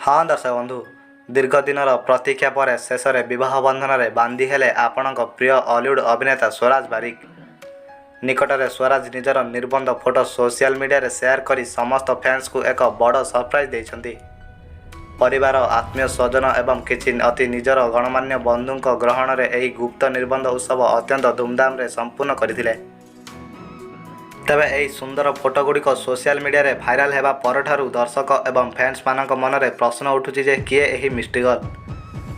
ହଁ ଦର୍ଶକ ବନ୍ଧୁ, ଦୀର୍ଘ ଦିନର ପ୍ରତୀକ୍ଷା ପରେ ଶେଷରେ ବିବାହ ବନ୍ଧନରେ ବାନ୍ଧି ହେଲେ ଆପଣଙ୍କ ପ୍ରିୟ ଅଲିଉଡ୍ ଅଭିନେତା ସ୍ୱରାଜ ବାରିକ। ନିକଟରେ ସ୍ୱରାଜ ନିଜର ନିର୍ବନ୍ଧ ଫଟୋ ସୋସିଆଲ ମିଡିଆରେ ସେୟାର କରି ସମସ୍ତ ଫ୍ୟାନ୍ସଙ୍କୁ ଏକ ବଡ଼ ସରପ୍ରାଇଜ୍ ଦେଇଛନ୍ତି। ପରିବାର, ଆତ୍ମୀୟ ସ୍ୱଜନ ଏବଂ କିଛି ଅତି ନିଜର ଗଣ୍ୟମାନ୍ୟ ବନ୍ଧୁଙ୍କ ଗହଣରେ ଏହି ଗୁପ୍ତ ନିର୍ବନ୍ଧ ଉତ୍ସବ ଅତ୍ୟନ୍ତ ଧୁମଧାମରେ ସମ୍ପନ୍ନ କରିଥିଲେ। ତେବେ ଏହି ସୁନ୍ଦର ଫଟୋଗୁଡ଼ିକ ସୋସିଆଲ ମିଡିଆରେ ଭାଇରାଲ ହେବା ପରଠାରୁ ଦର୍ଶକ ଏବଂ ଫ୍ୟାନ୍ସମାନଙ୍କ ମନରେ ପ୍ରଶ୍ନ ଉଠୁଛି ଯେ କିଏ ଏହି ମିଷ୍ଟ୍ରି ଗର୍ଲ?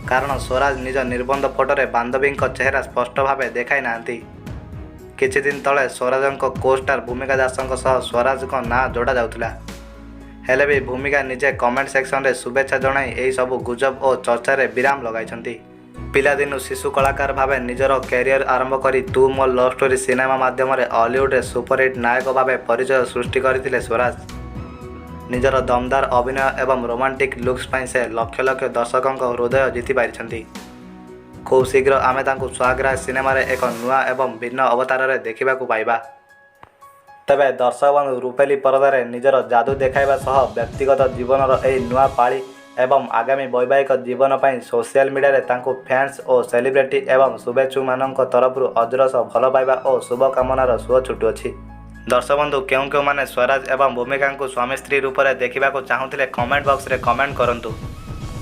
କାରଣ ସ୍ୱରାଜ ନିଜ ନିର୍ବନ୍ଧ ଫଟୋରେ ବାନ୍ଧବୀଙ୍କ ଚେହେରା ସ୍ପଷ୍ଟ ଭାବେ ଦେଖାଇ ନାହାନ୍ତି। କିଛି ଦିନ ତଳେ ସ୍ୱରାଜଙ୍କ କୋ-ଷ୍ଟାର ଭୂମିକା ଦାସଙ୍କ ସହ ସ୍ୱରାଜଙ୍କ ନାଁ ଯୋଡ଼ା ଯାଉଥିଲା। ହେଲେ ବି ଭୂମିକା ନିଜେ କମେଣ୍ଟ ସେକ୍ସନରେ ଶୁଭେଚ୍ଛା ଜଣାଇ ଏହି ସବୁ ଗୁଜବ ଓ ଚର୍ଚ୍ଚାରେ ବିରାମ ଲଗାଇଛନ୍ତି। ପିଲାଦିନୁ ଶିଶୁ କଳାକାର ଭାବେ ନିଜର କ୍ୟାରିୟର ଆରମ୍ଭ କରି ତୁ ମୋ ଲଭ୍ ଷ୍ଟୋରି ସିନେମା ମାଧ୍ୟମରେ ଅଲିଉଡ୍ରେ ସୁପରହିଟ୍ ନାୟକ ଭାବେ ପରିଚୟ ସୃଷ୍ଟି କରିଥିଲେ ସ୍ୱରାଜ। ନିଜର ଦମଦାର ଅଭିନୟ ଏବଂ ରୋମାଣ୍ଟିକ୍ ଲୁକ୍ସ ପାଇଁ ସେ ଲକ୍ଷ ଲକ୍ଷ ଦର୍ଶକଙ୍କ ହୃଦୟ ଜିତିପାରିଛନ୍ତି। ଖୁବ୍ ଶୀଘ୍ର ଆମେ ତାଙ୍କୁ ସ୍ୱାଗ ରାଜ ସିନେମାରେ ଏକ ନୂଆ ଏବଂ ଭିନ୍ନ ଅବତାରରେ ଦେଖିବାକୁ ପାଇବା। ତେବେ ଦର୍ଶକ ବନ୍ଧୁ, ରୂପେଲି ପରଦାରେ ନିଜର ଯାଦୁ ଦେଖାଇବା ସହ ବ୍ୟକ୍ତିଗତ ଜୀବନର ଏହି ନୂଆ ପାଳି ଏବଂ ଆଗାମୀ ବୈବାହିକ ଜୀବନ ପାଇଁ ସୋସିଆଲ ମିଡିଆରେ ତାଙ୍କୁ ଫ୍ୟାନ୍ସ ଓ ସେଲିବ୍ରିଟି ଏବଂ ଶୁଭେଚ୍ଛୁମାନଙ୍କ ତରଫରୁ ଅଜସ୍ର ଭଲପାଇବା ଓ ଶୁଭକାମନାର ସୁଅ ଛୁଟୁଅଛି। ଦର୍ଶକ ବନ୍ଧୁ, କେଉଁ କେଉଁମାନେ ସ୍ୱରାଜ ଏବଂ ଭୂମିକାଙ୍କୁ ସ୍ୱାମୀ ସ୍ତ୍ରୀ ରୂପରେ ଦେଖିବାକୁ ଚାହୁଁଥିଲେ, କମେଣ୍ଟ ବକ୍ସରେ କମେଣ୍ଟ କରନ୍ତୁ।